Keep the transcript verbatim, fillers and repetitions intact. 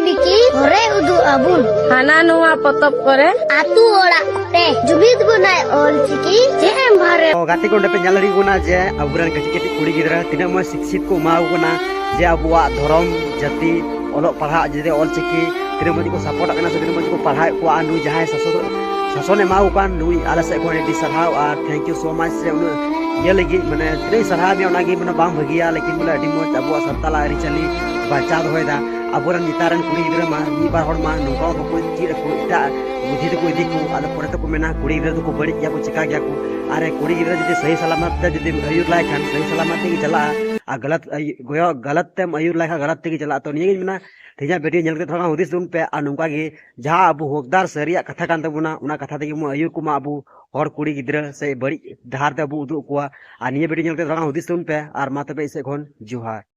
Mickey ᱦᱚᱨᱮ ᱩᱫᱩᱜ ᱟᱵᱚᱱ᱾ ᱦᱟᱱᱟ ᱱᱚᱣᱟ ᱯᱚᱛᱚᱵ ᱠᱚᱨᱮ, ᱟᱹᱛᱩ ᱚᱲᱟᱜ ᱠᱚᱨᱮ, ᱡᱩᱢᱤᱫ ᱵᱚᱱᱟᱭ ᱚᱞ ᱪᱤᱠᱤ᱾ ᱪᱮᱫ ᱮᱢ ᱵᱷᱟᱨᱮ ᱛᱚ ᱜᱟᱛᱮ ᱠᱚ, ᱚᱸᱰᱮ ᱯᱮ ᱧᱮᱞ ᱫᱟᱲᱮᱭᱟᱜ ᱠᱟᱱᱟ ᱡᱮ ᱟᱵᱚᱨᱮᱱ ᱠᱟᱹᱴᱤᱡ ᱠᱟᱹᱴᱤᱡ ᱠᱩᱲᱤ ᱜᱤᱫᱽᱨᱟᱹ ᱛᱤᱱᱟᱹᱜ ᱢᱚᱡᱽ ᱥᱤᱠᱥᱤᱛ ᱠᱚ ᱮᱢᱟ ᱠᱚ ᱠᱟᱱᱟ, ᱡᱮ ᱟᱵᱚᱣᱟᱜ ᱫᱷᱚᱨᱚᱢ, ᱡᱟᱹᱛᱤ, ᱚᱞᱚᱜ ᱯᱟᱲᱦᱟᱜ, ᱡᱩᱫᱤ ᱚᱞ ᱪᱤᱠᱤ ᱛᱤᱱᱟᱹᱜ ᱢᱚᱡᱽ ᱠᱚ ᱥᱟᱯᱳᱨᱴ ᱟᱜ ᱠᱟᱱᱟ ᱥᱮ ᱛᱤᱱᱟᱹᱜ ᱢᱚᱡᱽ ᱠᱚ ᱯᱟᱲᱦᱟᱣᱮᱫ ᱠᱚᱣᱟ᱾ ᱟᱨ ᱱᱩᱭ ᱡᱟᱦᱟᱸᱭ ᱥᱟᱥᱚᱱ, ᱥᱟᱥᱚᱱᱮ ᱮᱢᱟ ᱠᱚ ᱠᱟᱱ, ᱱᱩᱭ ᱟᱞᱮ ᱥᱮᱫ ᱠᱷᱚᱱ ᱟᱹᱰᱤ ᱥᱟᱨᱦᱟᱣ ᱟᱨ thank you so much ᱥᱮ ᱩᱱᱟᱹᱜ ᱤᱭᱟᱹ ᱞᱟᱹᱜᱤᱫ, ᱢᱟᱱᱮ ᱛᱤᱱᱟᱹᱜ ᱤᱧ ᱥᱟᱨᱦᱟᱣ ᱢᱮᱭᱟ ᱚᱱᱟᱜᱮ ᱢᱟᱱᱮ ᱵᱟᱝ ᱵᱷᱟᱹᱜᱤᱭᱟ, ᱞᱮᱠᱤᱱ ᱵᱚᱞᱮ ᱟᱹᱰᱤ ᱢᱚᱡᱽ ᱟᱵᱚᱣᱟᱜ ᱥᱟᱱᱛᱟᱲᱟᱜ ᱟᱹᱨᱤᱪᱟᱹᱞᱤ ᱵᱟᱧᱪᱟᱣ ᱫᱚᱦᱚᱭᱮᱫᱟ᱾ ᱟᱵᱚᱨᱮᱱ ᱱᱮᱛᱟᱨ ᱨᱮᱱ ᱠᱩᱲᱤ ᱜᱤᱫᱽᱨᱟᱹ ᱢᱟ ᱢᱤᱫ ᱵᱟᱨ ᱦᱚᱲ ᱢᱟ ᱱᱚᱝᱠᱟ ᱦᱚᱸ ᱵᱟᱠᱚ ᱪᱮᱫ ᱟᱠᱚ, ᱮᱴᱟᱜ ᱵᱩᱫᱷᱤ ᱛᱮᱠᱚ ᱤᱫᱤ ᱠᱚ, ᱟᱫᱚ ᱯᱚᱨᱮ ᱛᱮᱠᱚ ᱢᱮᱱᱟ ᱠᱩᱲᱤ ᱜᱤᱫᱽᱨᱟᱹ ᱫᱚᱠᱚ ᱵᱟᱹᱲᱤᱡ ᱜᱮᱭᱟ ᱠᱚ, ᱪᱮᱠᱟ ᱜᱮᱭᱟ ᱠᱚ᱾ ᱟᱨ ᱠᱩᱲᱤ ᱜᱤᱫᱽᱨᱟᱹ ᱡᱩᱫᱤ ᱥᱟᱹᱦᱤ ᱥᱟᱞᱟᱢᱟᱛ ᱛᱮ ᱡᱩᱫᱤᱢ ᱟᱹᱭᱩᱨ ᱞᱟᱭ ᱠᱷᱟᱱ, ᱥᱟᱹᱦᱤ ᱥᱟᱞᱟᱢᱟᱛ ᱛᱮᱜᱮ ᱪᱟᱞᱟᱜᱼᱟ᱾ ᱟᱨ ᱜᱟᱞᱟᱛ ᱟᱹᱭ-, ᱜᱚᱭᱚ-, ᱜᱟᱞᱟᱛ ᱛᱮᱢ ᱟᱹᱭᱩᱨ ᱞᱟᱭ ᱠᱷᱟᱱ ᱜᱟᱞᱟᱛ ᱛᱮᱜᱮ ᱪᱟᱞᱟᱜᱼᱟ᱾ ᱛᱚ ᱱᱤᱭᱟᱹᱜᱤᱧ ᱢᱮᱱᱟ, ᱛᱮᱦᱮᱧᱟᱜ ᱵᱷᱤᱰᱤᱭᱳ ᱧᱮᱞ ᱠᱟᱛᱮ ᱛᱷᱚᱲᱟ ᱜᱟᱱ ᱦᱩᱫᱤᱥ ᱛᱟᱵᱚᱱ ᱯᱮ, ᱟᱨ ᱱᱚᱝᱠᱟ ᱜᱮ ᱡᱟᱦᱟᱸ ᱟᱵᱚ ᱦᱚᱠᱫᱟᱨ ᱥᱟᱹᱨᱤᱭᱟᱜ ᱠᱟᱛᱷᱟ ᱠᱟᱱ ᱛᱟᱵᱚᱱᱟ, ᱚᱱᱟ ᱠᱟᱛᱷᱟ ᱛᱮᱜᱮ ᱵᱚᱱ ᱟᱹᱭᱩᱨ ᱠᱚᱢᱟ ᱟᱵᱚ ᱦᱚᱲ ᱠᱩᱲᱤ ᱜᱤᱫᱽᱨᱟᱹ ᱥᱮ ᱵᱟᱹᱲᱤᱡ ᱰᱟᱦᱟᱨ ᱛᱮ ᱟᱵᱚ ᱩᱫᱩᱜ ᱠᱚᱣᱟ᱾ ᱟᱨ ᱱᱤᱭᱟᱹ ᱵᱷᱤᱰᱤᱭᱳ ᱧᱮᱞ ᱠᱟᱛᱮ ᱛᱷᱚᱲᱟ ᱜᱟᱱ ᱦᱩᱫᱤᱥ ᱛᱟᱵᱚᱱ ᱯᱮ, ᱟᱨ ᱢᱟ ᱛᱚᱵᱮ ᱤᱧ ᱥᱮᱫ ᱠᱷᱚᱱ ᱡᱚᱦᱟᱨ᱾